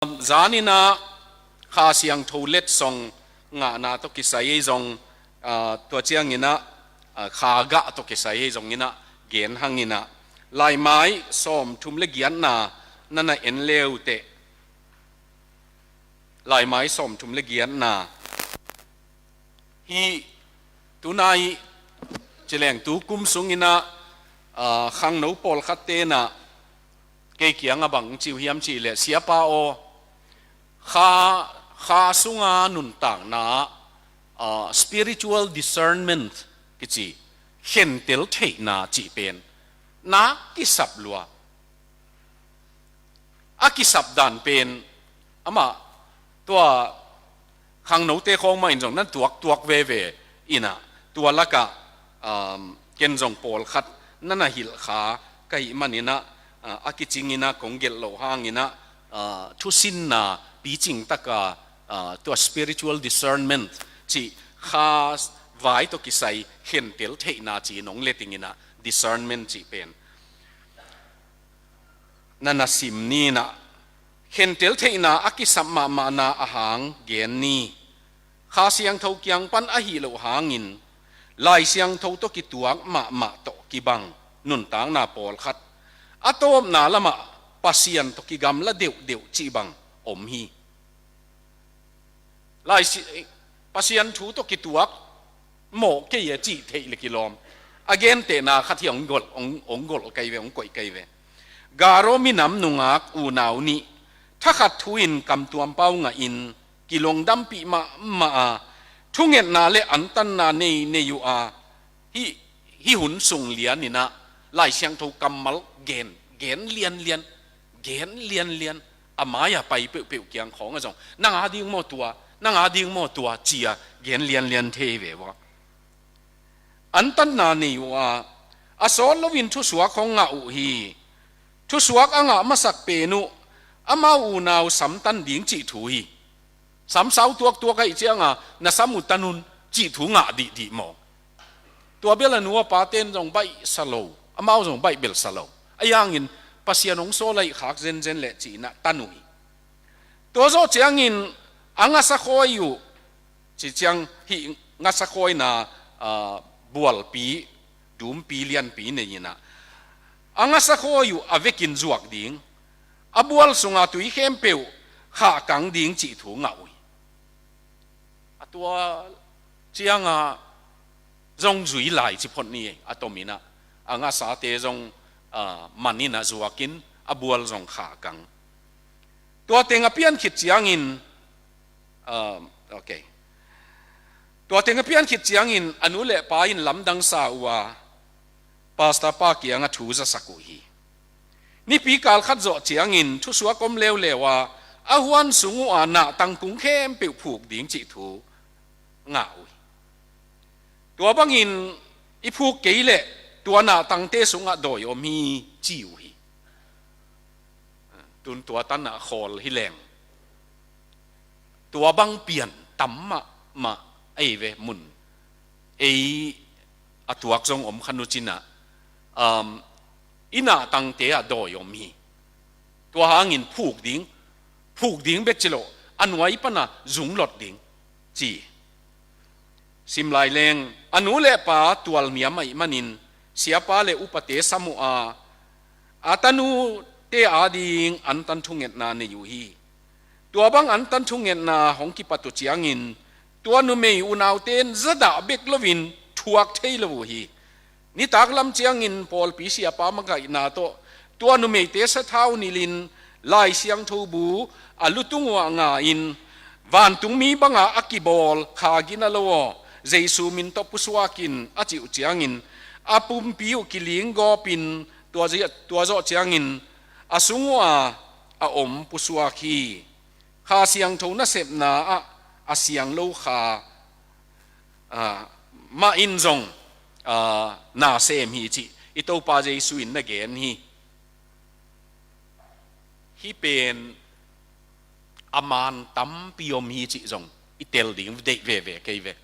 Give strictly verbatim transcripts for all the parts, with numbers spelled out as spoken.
Zaninah Kha Siangtho letsong ngahna tawh kisai ei zong, ah, tua cianginah, ah, kha gah tawh kisai ei zonginah gen hanginah, laimai sawmthum le giatna na na en leuteh, laimai sawmthum le giatna hi. Tunai cileng tu kum sunginah, ah, khangno pawlkhat tenah kei kiangah bang ci uh hiam cihleh, Siapa aw, kha, kha sunga nuntakna, ah, spiritual discernment kici, khentel theihna cih pen na kisap lua. A kisap dan pen amah tua khangnote khawng mah in zong nan tuaktuak veve inah, tua lakah, um, ken zong pawlkhat na na hilh kha ka hih maninah, ah, a kicinginah kong gelh loh hanginah, ah, thusinna picing taka, ah, tua spiritual discernment cih kha vai tawh kisai khentel theihna ci-in hong letinginah discernment cih pen na na sim ninah, khentel theihna a kisap mahmahna a hang gen ni. Kha Siangtho kiang pan ahi loh hangin Lai Siangtho tawh kituak mahmah tawh kibang nuntakna pawlkhat, a tawpna lamah Pasian tawh kigamla deuhdeuh cih bang om hi. Lai si-, Pasian thu tawh kituak mawh kei a cih theih le kilawm a gentehna khat hi, hong golh, hong, hong golh kei ve, hong koih kei ve. Garo minam nungak unau nih thakhat thu-in kamtuam pau ngahin kilongdampih mahmah a, thungetna le antanna nei nei uh a, hih, hih hun sung lianinah Lai Siangtho kammal gen, gen lianlian, gen lianlian, a mai-a pai peuhpeuh kiang khawngah zong, nang a ding maw tua, nang a ding maw tua, ci-a gen lianlian thei ve ua. Antanna nei uh a, a sawt loin thusuak hong ngah uh hi. Thusuak a ngah masak pen uh amau unau samtan ding cih thu hi. Samsau tuaktuak ahih cianga na sam uh tan un cih thu ngah dihdih maw? Tua bel a nu a paten zong baihsa lo, amau zong baih belsa lo. Ahi hangin Pasian hong sawl ahih khak zenzen leh ci-inah tan uh hi. Tua zawh ciangin a ngasa khawi uh, ci ciang hih ngasa khawina, ah, bualpi, dumpi lianpi nei inah, a ngasa khawi uh a vekin zuak ding, a bual sunga tui khempeuh khahkang ding cih thu ngah uh hi. A tua cianga zong zui lai ci phot ni, a tominah a ngasate zong, ah, maninah zuakin a bual zong khahkang. Tua teng a pian khit ciangin, ah, okay. Tua teng a pian khit ciangin a nu le pa in lamdang sa uh a, pastor pa kiangah thu zasak uh hi. Nipi kal khat zawh ciangin thusuak om leuleu a, a huan sung uh a nahtang kung khempeuh phuk ding cih thu ngah uh hi. Tua bangin i phuk kei leh tua nahtangte sungah dawi om hi, ci uh hi. Tun tua tanah khawl hi leng, tua bang pian tam mahmah ei ve mun. Ei a tuak zong om kha nu cinah, um, i nahtangte ah dawi om hi. Tua hangin phuk ding, phuk ding bek ci lo, a nuai pana zung lot ding, ci. Sim lai leng, a nu le pa tualniam ahih manin siapa le upate sam uh a, a tanute ading antan thungetna nei uh hi. Tua bang antan thungetna hong kipat uh ciangin tua numei unaute in zadah bek loin thuak thei lo uh hi. Nitak lam ciangin pawlpi siapa makaihna tawh tua numeite sathau nilhin Lai Siangtho bu a lutung uh ah nga-in, vantungmi banga a kibawl kha gina lo aw, Jesu min tawh pusuakin a cih uh ciangin a pumpi uh kiling gawpin tua zi-, tua zawh ciangin a sung uh a a om pusuak hi. Kha Siangtho nasepna ah a siang lo kha, ah, mah in zong, ah, na sem hi cih i Topa Jesu in na gen hi. Hih pen a man tampi om hi cih zong i tel ding deih veve kei ve.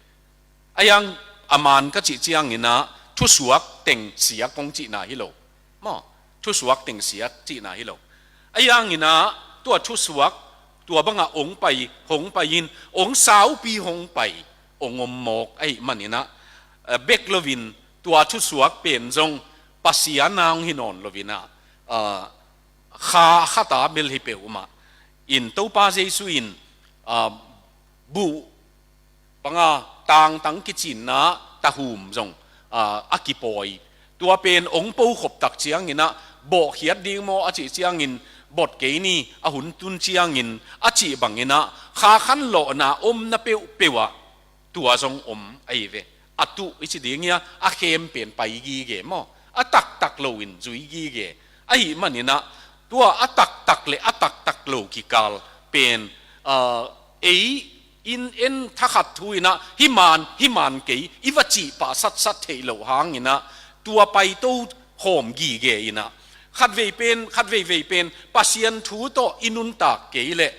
Ahi hang a man ka cih cianginah thusuak teng siak kong cihna hi lo. Maw, thusuak teng siak cihna hi lo. Ahi hanginah tua thusuak Tua bangah hong pai, hong pai in, hong saupi hong pai, hong om mawk ahih maninah, eh, bek loin tua thusuak pen zong Pasian na hong hi nawn loinah, ah, kha khata bel hi peuhmah in Topa Jesu in, ah, buh banga tangtang kicinna tahum zong, ah, a kipawi. Tua pen hong pokhop tak cianginah bawhkhiat ding maw a cih ciangin bot kei ni, a hun tun ciangin a cih banginah kha khanlawhna omna peuhpeuh ah tua zong om ahi ve. A tuh i ci ding hia, a khem pen pai gige maw, a taktak loin zui gige. Ahih maninah tua a taktak le a taktak lo kikal pen, ah, ei in en thakhat thu inah hi man, hi man kei i va cih pah satsat theih loh hanginah tua paito khawm gige inah khatvei pen, khatveivei pen Pasian thu tawh i nuntak kei leh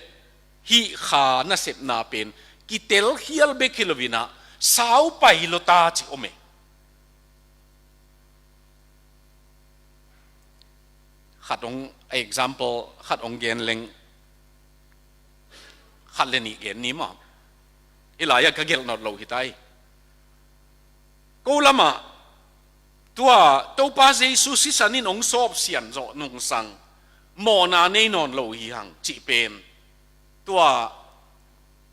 hih kha nasepna pen kitelkhial bek hi loinah sau pai lo ta ci om e. Khat hong, example khat hong gen leng, khat le nih gen ni maw? Hih lai-ah ka gelh nawn lo hi ta hi. Ko lamah tua Topa Jesu sisan in hong sawpsian zawh nungsang mawhna nei nawn lo hi hang cih pen tua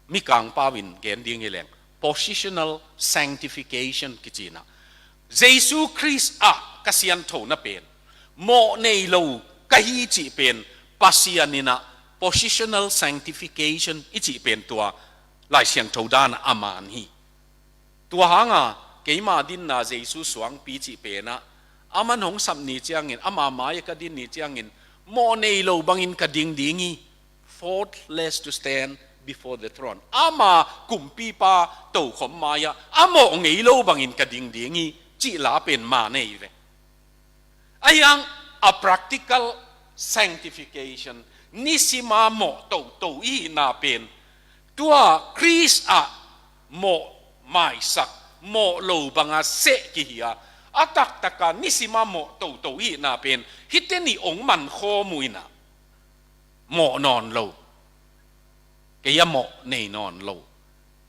Mikang pau in gen ding hi leng positional sanctification kicinah Jesu Khrist ah ka sianthona pen mawh nei lo ka hi cih pen Pasian inah positional sanctification i cih pen tua Lai Siangtho danah a man hi. Tua hanga keima dinna Jesu suangpi cih penah aman hong sap ni ciangin, ama mai-ah ka din ni ciangin mawh nei lo bangin ka ding ding hi. Faultless to stand before the throne. Ama kumpipa tokhom mai-ah a mawh ngei lo bangin ka ding ding hi cih la pen man ahi ve. Ahi hang a practical sanctification, nisima mawh toto i hihna pen tua Khrist ah mawh maisak, mawh lo banga seh kihia, a taktaka nisima mawh toto i hihna pen hihte nih hong mankhawm uh inah mawh nawn lo, kei a mawh nei nawn lo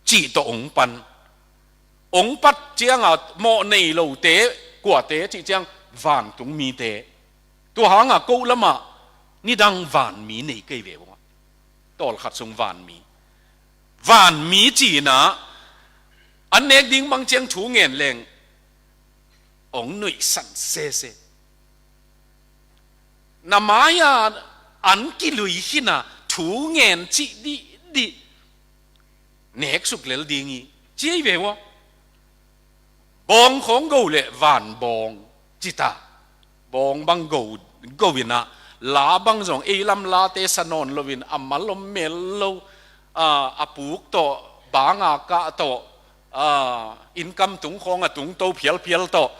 cih tawh hong pan. Hong pat cianga mawh nei lote kuate cih ciang vantung mite. Tua hanga ko lamah nidang vanmi nei kei ve uh a, tawlkhat sung vanmi. Vanmi cinah an nek ding bang ciang thu ngen leng hong nuihsan sese. Na mai-a an kilui khina thu ngen cih dihdih nek suk lel ding hi ci ahi ve uh a. Bawng khawng go le van bawng cita. Bawng bang go, go inah la bang zong ei lam late sa nawn loin a mal om mel lo, ah, a puk tawh, banga kah tawh, ah, innkam tung khawng a tung to phialphial tawh,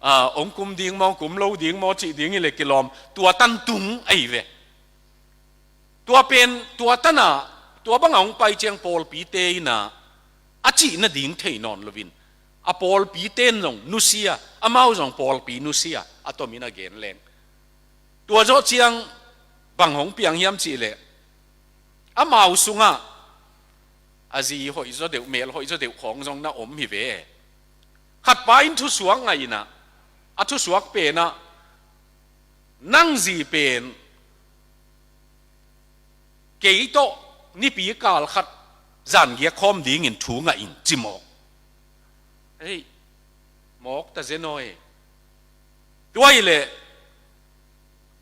ah, hong kum ding maw, kum lo ding maw cih ding hi le kilawm, tua tan tung ahi ve. Tua pen, tua tana, tua banga hong pai ciang pawlpite inah a cih nading thei nawn loin a pawlpite in zong nusia, amau zong pawlpi nusia, a tomin a gen leng. Tua zawh ciang bang hong piang hiam cih leh amau sungah a zi hoih zaw deuh, mel hoih zaw deuh khawng zong na om hi ve. Khatpa in thusuak ngah inah, a thusuak penah nang zi pen kei tawh nipi kal khat zangiak khawm dingin thu ngah in ci mawk. Hei, mawk ta zen aw e. Tua hi leh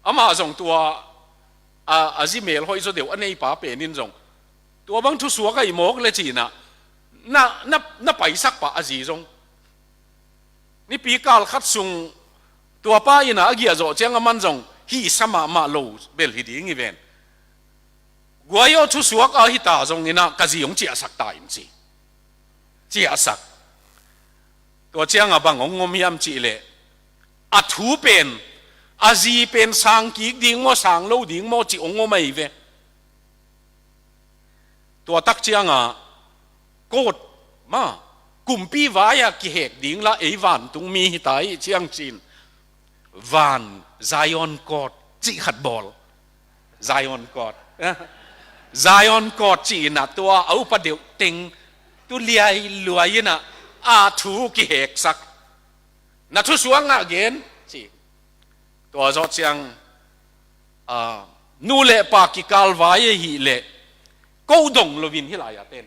amah zong tua a, a zi mel hoih zaw deuh a neipa pen in zong tua bang thusuak ahi mawk le cinah na, na, na paisak pah a zi zong. Nipi kal khat sung tuapa inah a giah zawh ciang aman zong hisa mahmah lo bel hi ding hi ven. Guai aw, thusuak a hita zonginah ka zi hong ciahsak ta in ci. Ciahsak. Tua cianga bang hong om hiam cih leh a thu pen, a zi pen sang kik ding maw, sang lo ding maw cih hong om ahi ve. Tua tak cianga court ma, kumpi vai-a kihek ding la ei vantung mi hita hi ciang cin van Zion Court cih khat bawl. Zion Court. Zion Court ci-in ah tua a upa deuh teng tu liai luai in ah a thu kiheksak. Na thusuak ngah gen ci. Tua zawh ciang, ah, nu le pa kikal vai ahih leh ko dong loin hih lai-a ten,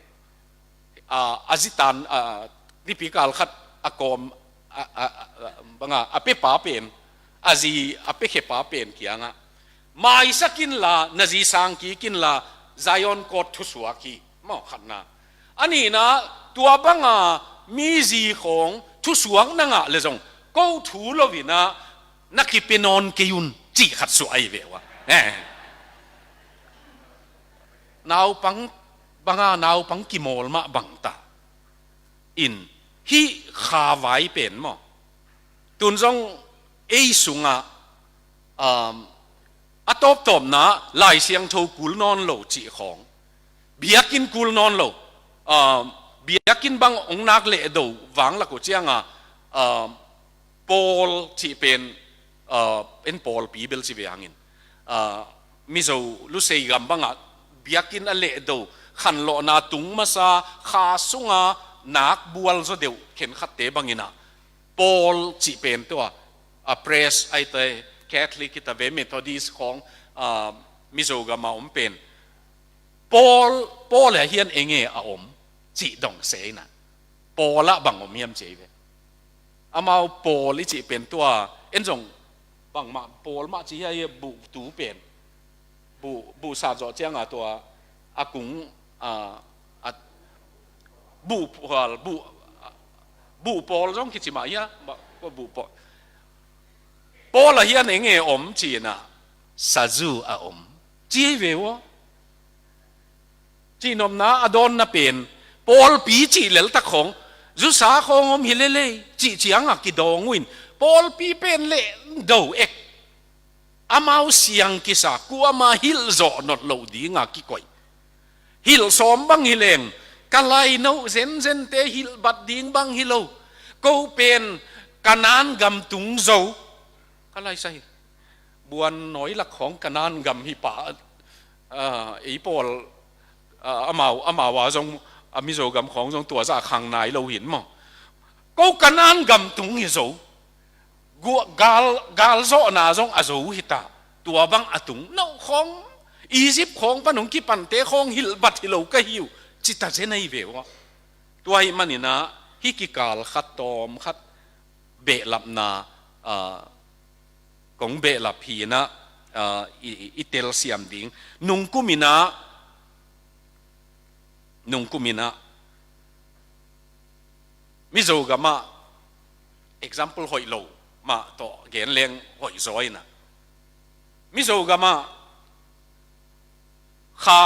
ah, a zitan, ah, nipi kal khat a kawm, ah, ah, ah, banga a pepa pen, a zi a pekhepa pen kiangah maisak inla, na zi sang kik inla, Zion Court thusuak hi. Maw, khatna. A nihna, tua banga mi zi khawng thusuak na ngah le zong ko thu loin ah na kipia nawn kei un cih khat suah ahi ve uh a. Eh. Naupang banga naupang kimawl mah bangta in hih kha vai pen maw. Tun zong ei sungah, um, a tawptawpna Lai Siangtho kul nawn lo cih khawng, biakinn kul nawn lo, um, biakinn bang hong nak leh do vang lak uh cianga, um, Paul cih pen, ah, en pawlpi bel ci ve hangin, ah, Mizo Lusei gam bangah biakinn a lehdo, khanlawhna tung masa, kha sunga nak bual zaw deuh khenkhatte bangin ah, Paul cih pen tua, a Pres ahi ta, Catholic hi ta ve, Methodist khawng, ah, Mizo gama om pen. Paul, Paul ah hian enge a om cih dong se ina. Paul ah bang om hiam ci ei ve. Amau Paul i cih pen tua, en zong bangmah Paul mah ci hiai buh tu pen. Buh, buh sat zawh cianga tua, a kung, a, a, buh pual, buh, buh pawl zong kici mah hia, ba, buh pawl. Paul ah hian enge om ci ina, sazu a om. Ci ei ve ua. Cihnopna a dawnna pen, pawlpi cih leltak khawng, zusa khawng om hi lelei, cih ciangah kidawng uh in, pawlpi pen leh do ek. Amau siang kisa, kuama hilh zawh notloh dinga kikoih. Hilh sawm bang hi leng, ka lainoh zenzente hilh bat ding bang hi lo. Ko pen Kanan gam tung zo. Ka laisa hi. Buan nawi lak khawng Kanan gam hi pah, ah, ei pawl, ah, amau, amau a zong, a Mizo gam khawng zong tua zah khang nai lo hin maw. Ko Kanan gam tung hi zo. Gua-, gal, gal zawhna zong a zo hi ta. Tua bang a tung. No khawng, Egypt khawng pan hong kipante khawng hilh bat hi lo ka hi uh. Ci ta zen ahi ve ua. Tua hi manin ah, hih kikal khat tawm khat behlapna, ah, kong behlap hi ina, ah, i, i, i telsiam ding. Nungkum ina, nungkum ina, Mizo gama example hoih lo mah tawh gen leng hoih zaw ina. Mizo gama kha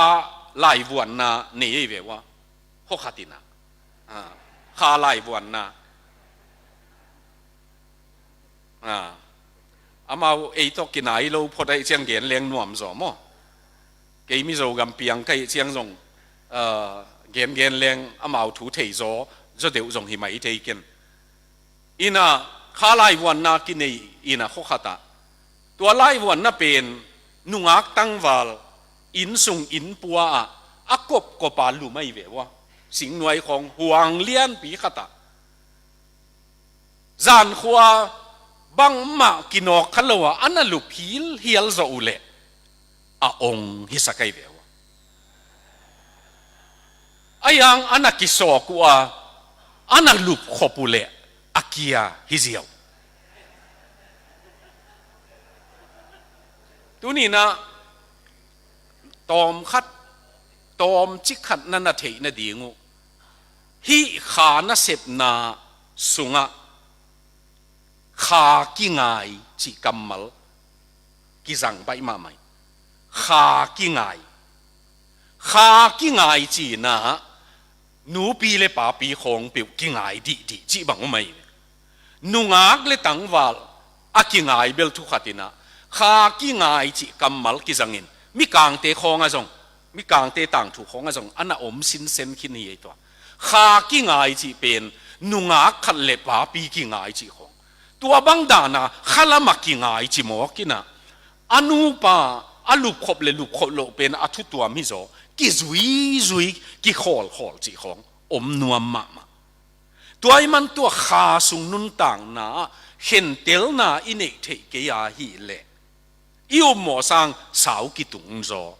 laivuanna nei ei ve ua. Khaw khat ina. Ah, kha laivuanna. Ah, amau ei tawh kinai lo phot ahi ciang gen leng nuam zaw maw. Kei Mizo gam piang ka hih ciang zong, ah, gen gen leng amau thu thei zaw, zaw deuh zong hi mai thei ken. Ina kha laivuanna kinei ina khaw khatah. Tua laivuanna pen nungak tangval, innsung innpua ah, a kopkopa lum ahi ve ua. Singnuai khawng huang lianpi khatah. Zankhua bangmah kinawk kha lo a, a na lup hilhial zawh uh leh a ong hisak ahi ve ua. A yang a na kisawk uh a, a na lup khop uh leh a kia hi ziau. Tuninah tawm khat, tawm cik khat na na theih nading uh, hih kha nasepna sungah kha kingai cih kammal kizang baih mahmah hi. Kha kingai. Kha kingai cihna nupi le papi khawng peuh kingai dihdih cih bang uh mai. Nungak le tangval a kingai bel thu khat inah kha kingai cih kammal kizangin mikangte khawng a zong, mikangte tangthu khawng a zong a na om sinsen khin hi ei tua. Kha kingai cih pen nungak khat le papi kingai cih khawng. Tua bang dana khalam a kingai ci mawk inah a nupa a lupkhop le lupkhop loh pen a thutuam hi zaw, kizuizui, kikhawlkhawl cih khawng om nuam mahmah. Tua ahih man tua kha sung nuntakna ah khentelna i neih theih kei ahih leh i upmawh sang sau kitung zaw.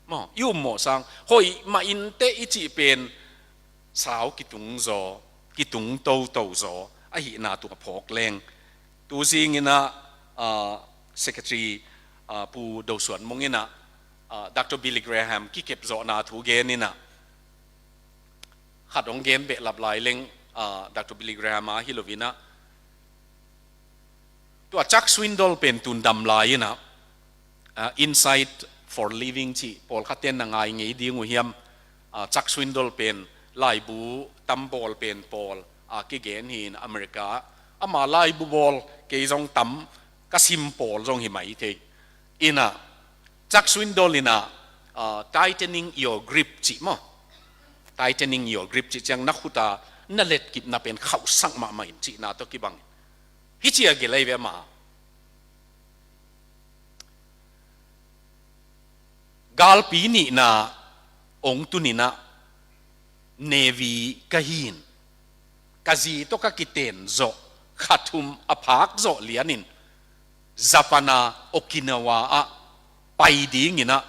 Maw, i upmawh sang hoih mah inteh i cih pen sau kitung zaw, kitung toto zaw ahihna tua phawk leng. Tu zingin ah, ah, Secretary, ah, Pu Do Suan Mung in ah, ah, Doctor Billy Graham kikep zawhna thu gen in ah, khat hong gen behlap lai leng, ah, Doctor Billy Graham a hi lo in ah, tua Chuck Swindoll pen tun dam lai in ah, ah, Insight for Living cih pawlkhat ten na ngai ngei ding uh hiam, ah, Chuck Swindoll pen laibu tam bawl pen pawl a kigen hi in America ah, ama laibu bawl kei zong tam ka sim pawl zong hi mai thei. In ah, Chuck Swindoll in ah, ah, Tightening Your Grip cih maw. Tightening Your Grip cih ciang na khut a na letkipna pen khauhsak mahmah in cihna tawh kibang. Hih ci a gelh ahi ve ama. Galpi nihna hong tun in ah Navy ka hi in, ka zi tawh ka kiten zawh kha thum a phak zawh lian in Japan a Okinawa ah pai ding in ah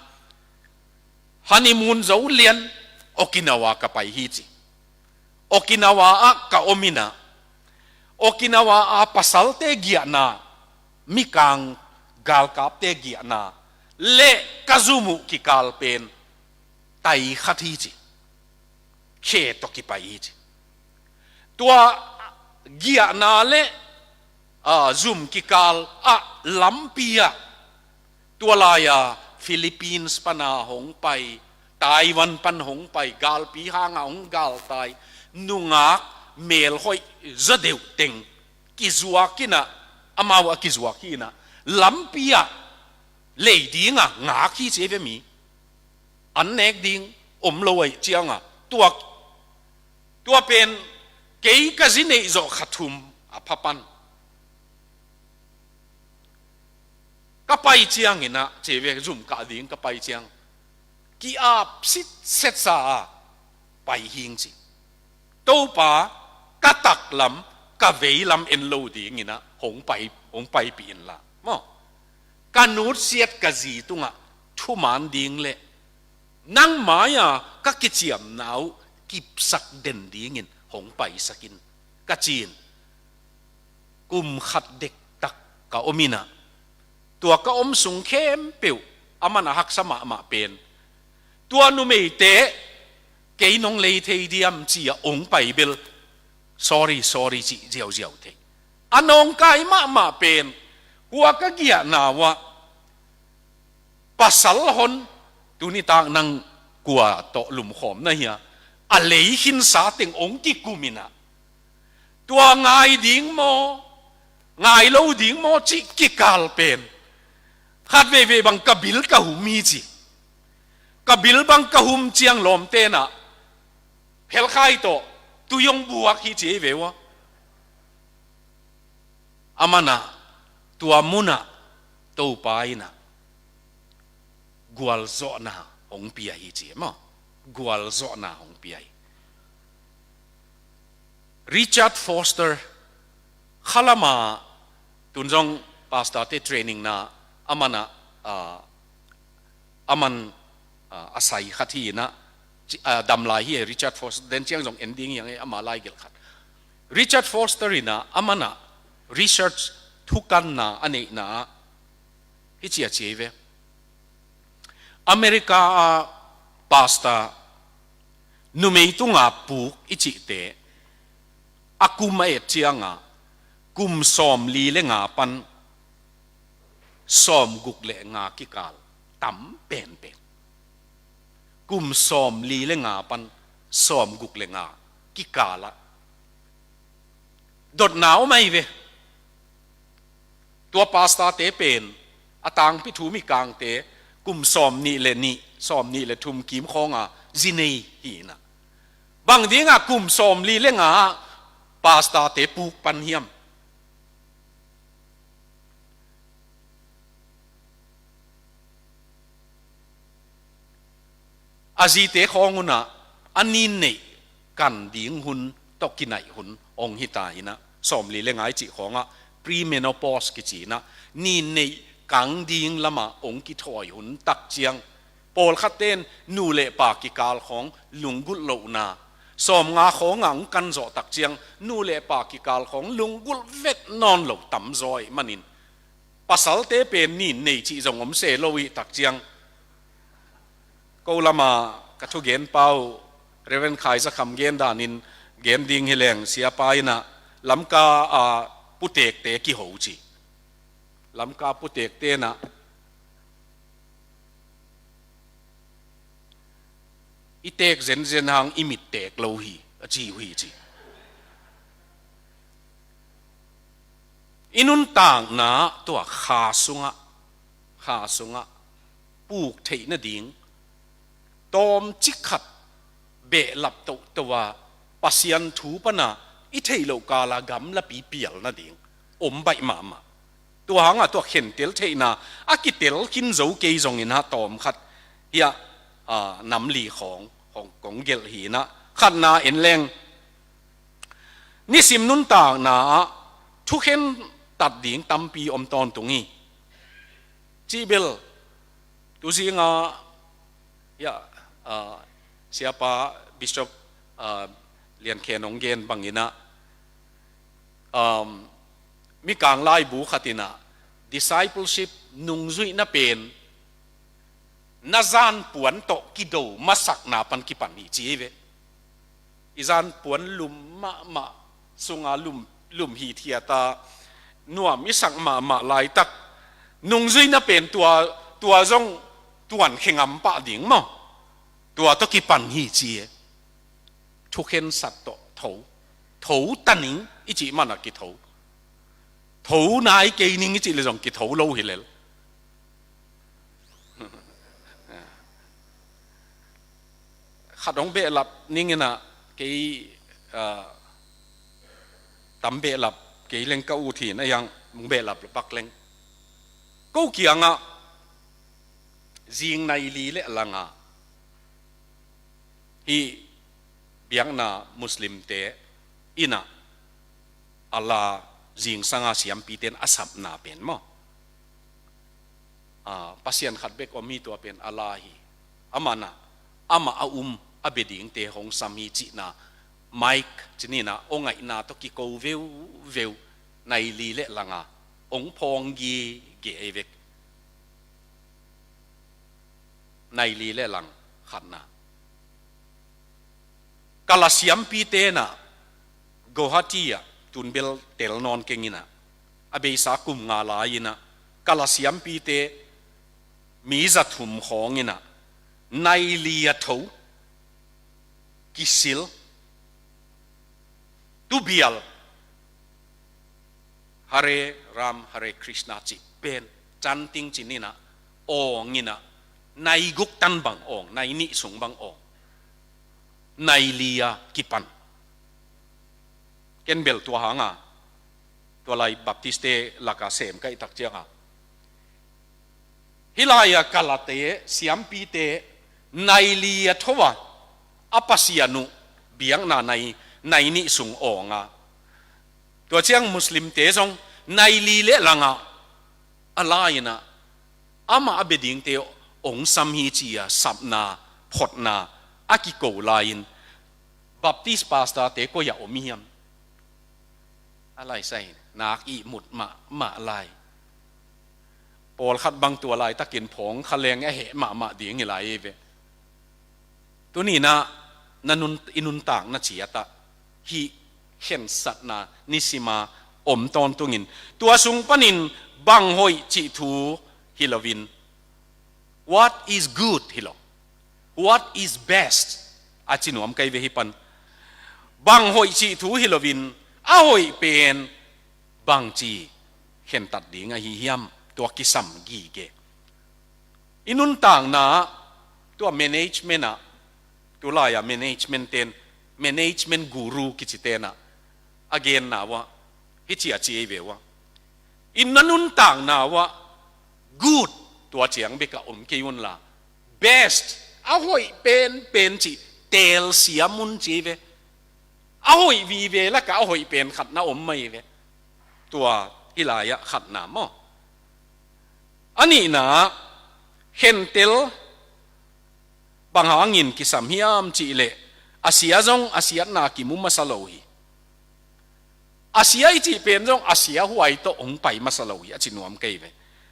honeymoon zo lian Okinawa ka pai hi ci. Okinawa ah ka om in ah, Okinawa a pasalte giahna, mikang galkapte giahna le ka zum uh kikal pen tai khat hi ci. Khe tawh kipai hi ci. Tua giahna le, ah, zum kikal ah lampi ah, tua lai-a Philippines pana hong pai, Taiwan pan hong pai, galpi hanga hong galtai, nungak melhoih zaw deuh teng kizuak in ah, amau a kizuak hi in ah, lampi ah lei dinga ngak hi ci ve mi. An nek ding om lo ahih cianga tua, tua pen kei ka zi neih zawh kha thum a pha pan. Ka pai ciangin ah, ci ve, zum kah ding ka pai ciang, ki-ap sitset sa a pai hing ci. Topa, ka taklam, ka veilam en lo dingin ah hong pai, hong paipih inla maw. Ka nutsiat ka zi tungah thuman ding le nang mai-a ka kiciamna uh kipsak den dingin hong paisak in, ka ci-in. Kum khat dektak ka om in ah, tua ka om sung khempeuh a man a haksa mahmah pen, tua numeite kei nong lei thei diam ci-a hong pai bel, sorry, sorry cih ziauziau thei. A nawngkai mahmah pen, kua ka giahna uh ah, pasal hon, tuni tak nang kua tawh lumkhawm na hia, a lei khinsa teng hong kikum in ah, tua ngai ding maw, ngai lo ding maw cih kikal pen, khat veivei bang ka bil ka hum hi ci. Ka bil bang ka hum ciang lawmte in ah phelkhai tawh tui hong buak hi ci ei ve ua. A man ah, tua mun ah Topa in ah gualzawhna hong pia hi ci maw. Gualzawhna hong pia hi. Richard Foster, khalama tun zong pastor te training na a man ah, ah, a man, ah, a sai khat hi in ah, ci-, ah, dam lai hi e. Richard Foster, den ciang zong en ding hi hang e, ama laigelh khat. Richard Foster in ah, a man ah research thukanna a neihna ah, hi ci a ci ei ve. America a pastor, numei tunga puk i cihte, a kum a et cianga, kum sawmli le nga pan sawmguk le nga kikal tam penpen. Kum sawmli le nga pan sawmguk le nga kikal ah dotna om ahi ve. Tua pastor te pen, a tangpi thu mikangte, kum sawmnih le nih, sawmnih le thum kim khawnga zi nei hi in ah, bang dinga kum sawmli le nga ah pastor te puk pan hiam? A zite khawng unah a ninneih kan ding hun tawh kinaih hun hong hi ta inah, sawmli le nga i cih khawngah premenopause kici inah, ninneih kang ding lamah hong kithawi hun tak ciang, pawlkhatte in nu le pa kikal khawng lunggulh lohna, sawmnga khawngah hong kan zawh tak ciang nu le pa kikal khawng lunggulh vet nawn lo tamzaw ahih manin, pasalte pen ninnei cih zong om se lo ih tak ciang, ko lama ka thugenpa uh Reverend Khai Za Kham gen danin gen ding hi leng, siapa inah Lamka a putekte kiho ci. Lamka putekte inah i tek zenzen hang i mit tek lo hi, a ci uh hi ci. I nuntakna tua kha sungah, kha sungah puk theih nading, tawmcik khat behlap tohtoh a Pasian thu pana i theih loh kala gamlapi pial nading om baih mahmah. Tua hangah tua khentel theihna a kitel khin zo kei zongin ah tawm khat hiah, a, nam li khawng, khawng kong gelh hi inah, khatna en leng, nisim nuntakna ah thukhen tat ding tampi om tawntung hi. Cih bel, tu zinga, ya, ah, siapa Bishop, ah, Lian Khen hong gen bang inah, um, mikang laibu khat inah discipleship nungzuihna pen na zanpuan tawh kido masakna pan kipan hi ci hi ve. I zanpuan lum mahmah sunga lum, lum hithiata nuam i sak mahmah laitak, nungzuihna pen tua, tua zong tuan khe ngam pah ding maw? Tua tawh kipan hi ci e. Thukhensat tawh tho, tho ta ning i cih mana kitho, tho nai kei ning i cih le zong kitho lo hi lel. Khat hong behlap ning inah kei, ah, tam behlap kei leng ka ut hi inah, hong behlap lo pak leng, ko kiangah zing nai li le langah hih biakna Muslimte inah a la, zingsanga siampite in a sapna pen maw, a, Pasian khat bek om hi, tua pen a la hi. Amah nah, amah a um a bia dingte hong sam hi cihna, Mike ci ni inah, aw ngaihna tawh kiko veuveu, nai li le langa hong phawng gige ei vek. Nai li le lang khatna. Kala siampite nah, Guwahati ah, tun bel tel nawn keng inah, a beisa kum nga lai inah, kala siampite mi za thum khawng inah, nai li a tho, kisil, tubial, Hare Ram, Hare Krishna cih pen, chanting ci ni inah, awng inah, nai guk tan bang awng, nai nih sung bang awng, nai li a kipan. Ken bel tua hanga, tua lai Baptiste laka sem ka hih tak cianga, hih lai-a kalate, siampite, nai li a tho a, a Pasian uh biakna nai, nai nih sung awnga. Tua ciang Muslimte zong nai li le langa a la inah, amah a bia dingte hong sam hi ci-a sapna, photna a kiko lai-in, Baptist pastorte koi-ah om i hiam? A lai sai, nak ihmut mahmah lai. Pawlkhat bang tua laitakin phawng kha leng a heh mahmah ding hi lai hi ve. Tuni inah na nun, i nuntakna ciatah hih khensatna nisima om tawntungin, tua sung panin bang hoih cih thu hi loin, what is good hi lo, what is best a ci nuam ka hi ve hih pan. Bang hoih cih thu hi loin, a hoih pen bangci khentat ding ahi hiam, tua kisam gige. I nuntakna ah, tua management ah, tu lai-a management ten, management guru kici ten ah, a genna uah, hih ci a ci ei ve uah, i na nuntakna uah, good, tua ciang bek a om kei unla, best, A hoih penpen cih teelsiam un ci ve. A hoih vive lakah a hoih pen khat na om mai ve. Tua hih lai-ah khatna maw? A nihna, khentel bang hangin kisam hiam cih leh, a sia zong a siatna kimu masa lo hi. A sia i cih pen zong a sia huai tawh hong pai masa lo hi, a ci nuam kei ve.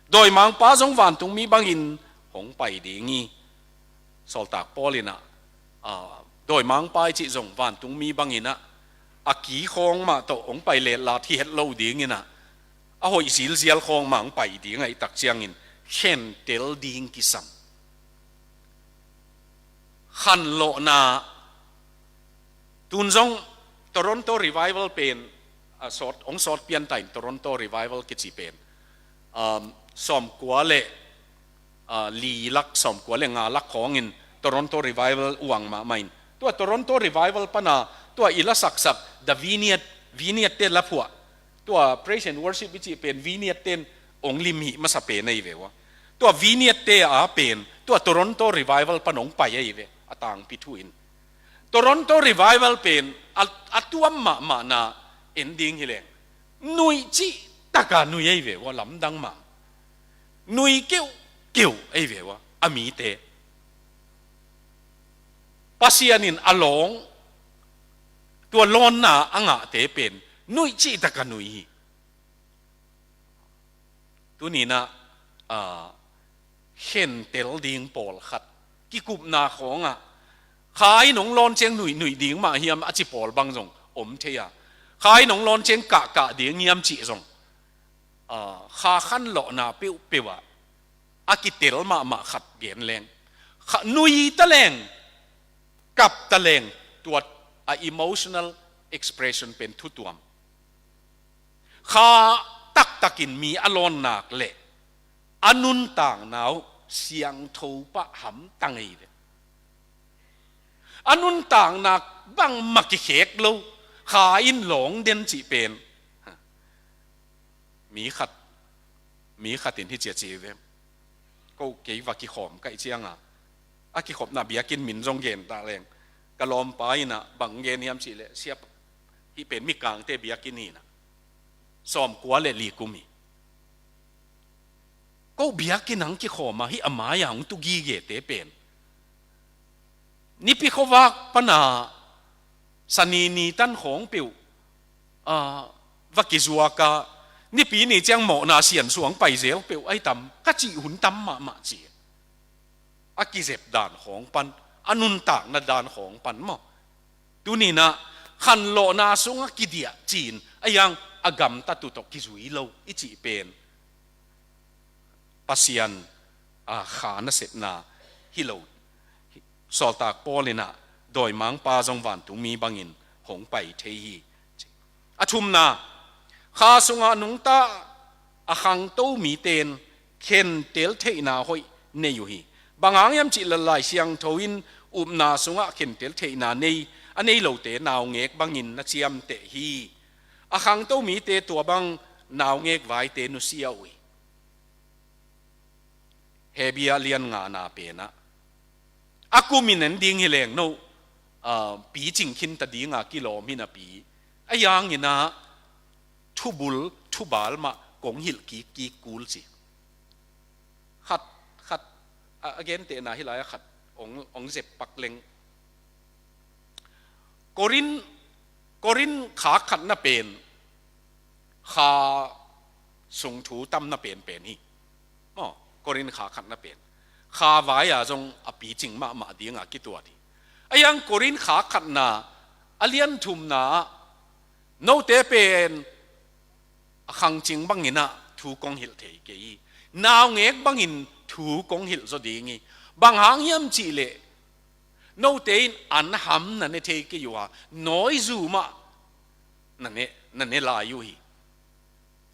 Dawimangpa zong vantungmi bangin hong pai ding hi. Sawltak Paul in ah, a, dawimangpa i cih zong vantungmi bangin ah, a ki khawng mah tawh hong pai letlat hi het lo dingin ah, a hoih zilzial khawng mah hong pai ding ahih tak ciangin khentel ding kisam. Khanlawhna, tun zong Toronto Revival pen, a, sawt, hong sawt pian ta in Toronto Revival kici pen, um, sawmkua le, a, li lak, sawmkua le nga lak khawngin Toronto Revival uang mahmah in. Tua Toronto Revival pana, tua i la saksak, The Vineyard, Vineyard te la phuah. Tua Praise and Worship i cih pen Vineyard ten hong lim hih masa pen ahi ve ua. Tua Vineyard te a pen, tua Toronto Revival pan hong pai ahi ve, a tangpi thu in. Toronto Revival pen, a, a tuam mahmahna en ding hi leng. Nui cih taka nui ahi ve ua, lamdang mah. Nui keuhkeuh ahi ve ua, a mite. Pasian in a lawng, tua lawnna a ngahte pen, nui cih taka nui hi. Tuni-in ah, a, khentel ding pawlkhat, kikupna khawngah, kha in hong lawn ciang nuihnuih ding mah hiam a ci pawl bang zong om thei a. Kha in hong lawn ciang kahkah ding hiam cih zong, a, kha khanlawhna peuhpeuh ah, a kitel mahmah khat gen leng. Kha nui ta leng, kap ta leng, tua a emotional expression pen thutuam. Kha taktakin mi a lawn nak leh, a nuntakna uh siangtho pah hamtang ei ve. A nuntakna bangmah kikhek lo, kha in lawng den cih pen. Mi khat, mi khat in hi cia ci ve. Ko kei va kikhawm ka hih cianga, a kikhopna biakinn min zong gen ta leng. Ka lawmpa in ah bang gen hiam cih leh, siapa, hih pen Mikangte biakinn hi in ah. Sawmkua le li kum hi. Ko biakinn ah hong kikhawm a, hih a mai-a hong tu gigete pen. Nipi khuavak pana Sani ni tan khawng peuh, a, va kizuak a, Nipi ni ciang mawhna siansuang pai zel peuh ahi tam, ka cih hun tam mahmah ci. A kizep dan khawng pan, a nuntakna dan khawng pan maw. Tuni-in ah khanlawhna sungah kidiah ci-in, a hiang a gamtat uh tawh kizui lo i cih pen. Pasian, a, kha nasepna hi lo. Sawltak Paul in ah, dawimangpa zong vantungmi bangin hong pai thei hi. A thumna, kha sungah nungta a khangto mite in khentel theihna hoih nei uh hi. Bang hang hiam cih leh Lai Siangtho in upna sungah khentel theihna nei, a nei lote naungek bangin na ciamteh hi. A khangto mite tua bang naungek vaite nusia uh hi. Hebru lian ngana pen ah, a kumin en ding hi leng no, a, picing khinta dinga kilawm hi napi, a hiangin ah thubul thubal mah kong hilh kikkik kul ci. Khat, khat, a, a gentehna hih lai-ah khat ong, ong zep pak leng. Korin, Korin kha khatna pen kha sung thu tamna penpen hi. Maw, Korin kha khatna pen kha vai-a zong a picing mahmah dinga kituat hi. A hiang Korin kha khatna a lian thumna ah, note pen a khangcing bangin ah thu kong hilh thei kei hi. Naungek bangin thu kong hilh zaw ding hi. Bang hang hiam cih leh, note in an ham na ne thei kei uh a, nawizu mah na ne, na ne lai uh hi.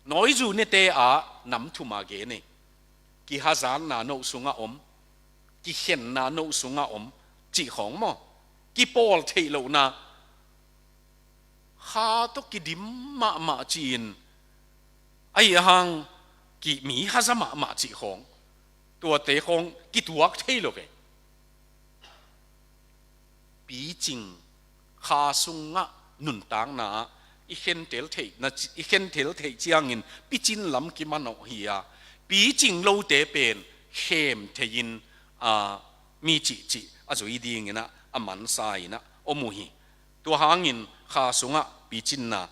Nawizu nete ah nam thum a gen hi. Kihazatna no sungah om, kikhenna no sungah om, cih khawng maw. Kipawl theih lohna, kha tawh kidim mahmah ci-in, ahi hang ki mi haza mahmah cih khawng, tuate khawng kituak thei lo ve. picing, kha sungah nuntakna ah i khentel theihna, i khentel theih ciangin picin lam kimanawh hi a, picing lote pen khem thei-in, a, mi cihcih a zui dingin ah, a mansa in ah om uh hi. Tua hangin kha sungah picinna,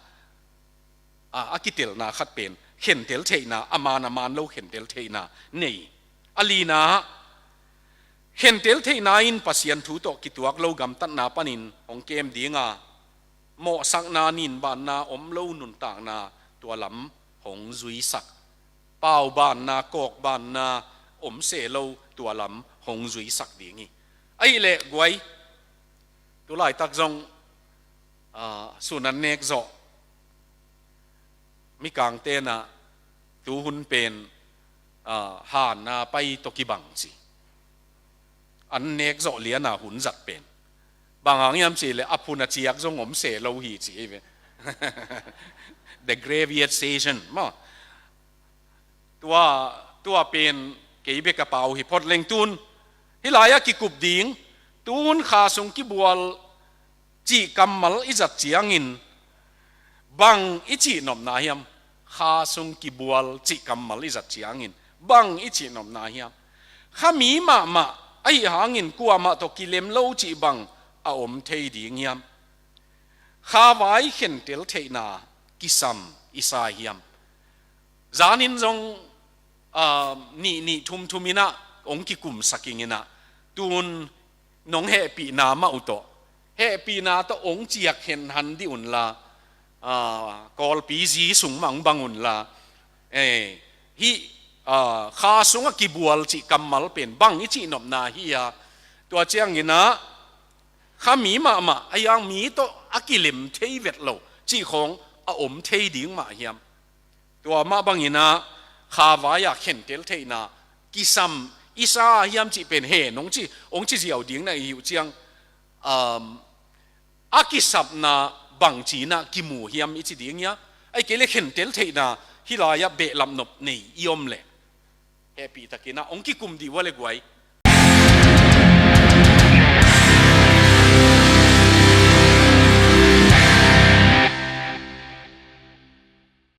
a, a kitelna khat pen khentel theihna, a man a man lo khentel theihna nei. A lina, khentel theihna in Pasian thu tawh kituak lo gamtatna panin hong kem ding a, mawhsakna, ninbanna om lo nuntakna tua lam hong zuisak, paubanna, kawkbanna om se lo tua lam hong zuisak ding hi. Ahih leh guai, tu laitak zong, a, sun an nek zawh mikangte'n ah tu hun pen, a, han a pai tawh kibang ci. An nek zawh lian a hun zat pen. Bang hang hiam cih leh a phun a ciak zong om se lo hi ci hi ve. The graveyard station maw. Tua, tua pen kei bek a pau hi phot leng, tun hih lai-ah kikup ding, tun kha sung kibual cih kammal i zat ciangin bang i cihnopna hiam? Kha sung kibual cih kammal i zat ciangin bang i cihnopna hiam? Kha mi mahmah ahih hangin kuamah tawh kilem lo cih bang a om thei ding hiam? Kha vai khentel theihna kisam i sa hiam? Zanin zong, a, nih nih thum thum in ah hong kikumsak ing in ah, tun nong hehpihna mah uh tawh, hehpihna tawh hong ciak henhan dih unla, a, Kawlpi zi sung mah hong bang unla, eh, hih, a, kha sungah kibual cih kammal pen bang i cihnopna hi a, tua ciangin ah kha mi mahmah, a yang mi tawh a kilem thei vet lo cih khawng a om thei ding mah hiam? Tua mah bangin ah kha vai-ah khentel theihna kisam i sa hiam cih pen he nong ci, hong ci ziau ding na hi uh ciang, um, a kisapna bangci in ah kimu hiam i ci ding hia? Ahih kei leh khentel theihna hih lai-ah behlap nop nei i om leh, hehpihtakin ah hong kikum dih uh a le guai.